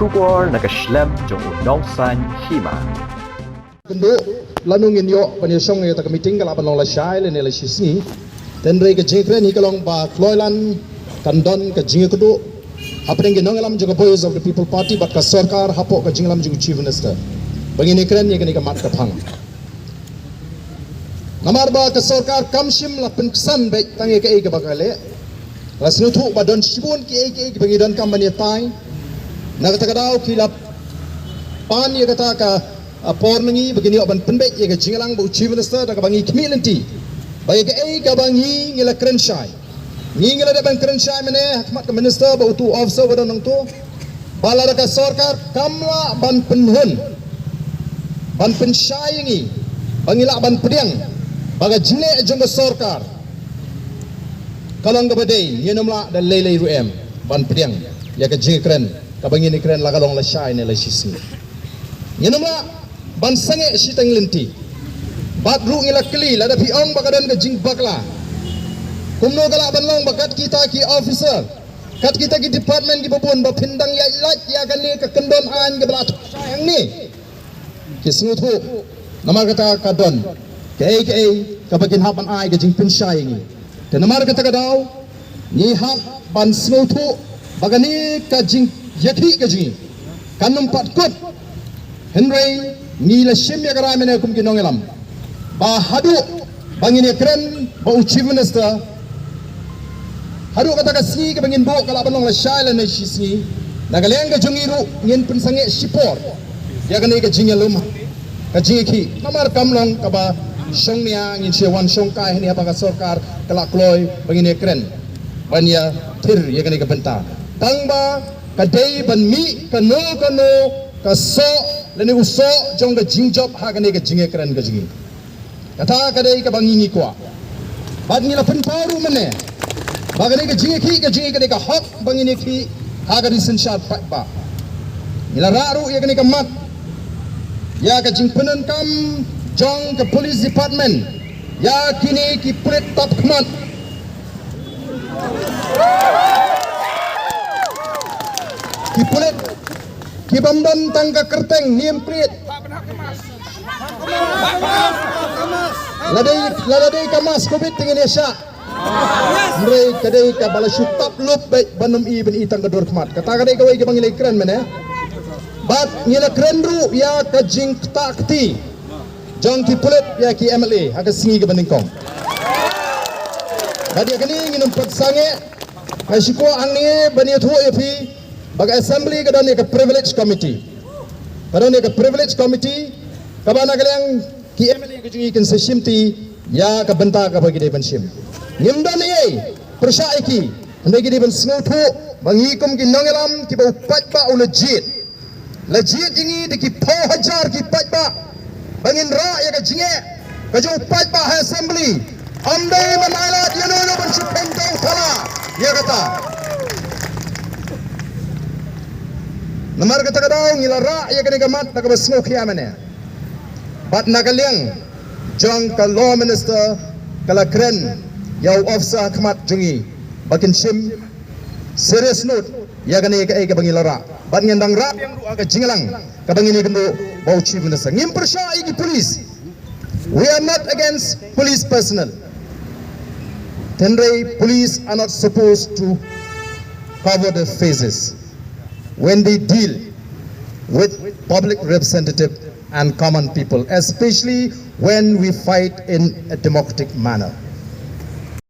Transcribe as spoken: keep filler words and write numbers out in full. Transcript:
Khubor na ka shlem jong u nongsan hima. Kynduh, lano ngin ïoh ban ïashong ïa kata ka meeting, ka lah ban long lashai lane lashisngi. Tangba ka jingkren hi ka long ba kloi lan kan don ka jingkynduh hapdeng ki nongïalam jong ka Voice of the People Party bad ka sorkar hapoh ka jingïalam jong u Chief Minister ba ngin ïakren ïa kane ka mat ka phang. Namar ba ka sorkar kam shym la pynksan beit tang ïa kaei kaba ka leh. La sngewthuh ba don shibun kiei kiei kiba ngi donkam ban ïatai. Na kata ka daw ki la pan ïa kata ka, ah, por na ngi ba ngin ïoh ban pynbeit ïa ka jingïalang bad u Chief Minister da kaba ngi khmih lynti ba ïa kaei kaba ngi, ngi la kren shai, ngi, ngi la dep ban kren shai mynne ha khmat ka minister bad uto u officer ba don hangto, ba lada ka sorkar kam lah ban pynhun, ban pynshai ïa ngi ba ngi lah ban pdiang ba ka jingleh jong ka sorkar ka long kaba dei, ngin ym lah da lei lei ruh em ban pdiang ïa ka jingkren kaba ngin ïakren, la ka long lashai ne lashisngi. Ngin ym lah ban sangeh shiteng lynti. Bad ruh ngi la kylli, lada phi ong ba ka don ka jingbakla, kumno ka lah ban long ba kat kita ki officer, kat kita ki department kiba bun ba phin dang ïaid lait ïa kane ka kyndon aiñ kaba la thoh shai hangne? Ki sngewthuh, namar kata ka don kaei kaei kaba kin hap ban ai ka jingpynshai ïa ngi. Te namar kata ka daw ngi hap ban sngewthuh ba kane ka jingïakhih ka jong ngi kan ym pat kut. Hynrei ngi la shim ïa ka rai mynne kum ki nongïalam ba haduh ba ngin ïakren bad u Chief Minister, haduh kata ka sngi kaba ngin buh ka lah ban long lashai lane shisngi, na ka liang ka jong ngi ruh ngin pynsangeh shipor ïa kane ka jingïalum, ka jingïakhih. Namar kam long kaba shongnia ngin shu wan shongkai hangne haba ka sorkar ka la kloi ba ngin ïakren ban ïathir ïa kane ka bynta. Tangba ka dei ban mih kano kano ka soh lane u soh jong ka jingjop ha kane ka jingïakren ka jong ngi. Kata ka dei kaba ngi, ngi kwah. Bad ngi la pynpaw ruh mynne ba kane ka jingïakhih ka jong ngi ka dei ka hok ba ngin ïakhih ha ka jingsynshar paidbah. Ngi la rah ruh ïa kane ka mat ïa ka jingpyndonkam jong ka police department ïa kine ki pulit tap khmat, ki pulit ki bym don tang ka kyrteng, niam prit. Lada dei, lada dei ka mask covid te ngin ïa shah. Hynrei ka dei kaba la shu tap lup beit ban ym i, ban i tang ka dur khmat. Kata ka dei kawei kaba ngi la kren mynne. Bad ngi la kren ruh ïa ka jingktah kti jong ki pulit ïa ki M L A ha ka sngi kaba nyngkong. Bad ïa kane ngin ym pat sangeh. Nga shu kwah hangne ban ïathuh ïa phi ba ka assembly ka don ïa ka privilege committee. Ka don ïa ka privilege committee kaba na ka liang ki M L A ka jong ngi kin sa shimti ïa ka bynta kaba ki dei ban shim. Ngim don ei ei, pyrshah ïa ki. Hynrei ki dei ban sngewthuh ba ngi kum ki nongïalam kiba u paidbah u la jied, la jied ïa ngi da ki phew hajar ki paidbah ba ngin rah ïa ka jingeh ka jong u paidbah ha assembly. Ym dei ban ailad ïano ïano ban shu pyndonkam ïa kata. Namar kata ka daw ngi la rah ïa kane ka mat da kaba sngewkhia mynne. Bad na ka liang jong ka law minister ka la kren ïa u officer ha khmat jong ngi ba kin shim serious note ïa kane kaei kaba ngi la rah. Bad ngin dang rah biang ruh ha ka jingïalang kaba ngin ïakynduh bad u chief minister. Ngim pyrshah ïa ki police. We are not against police personnel. Hynrei police are not supposed to cover their faces when they deal with public representative and common people, especially when we fight in a democratic manner.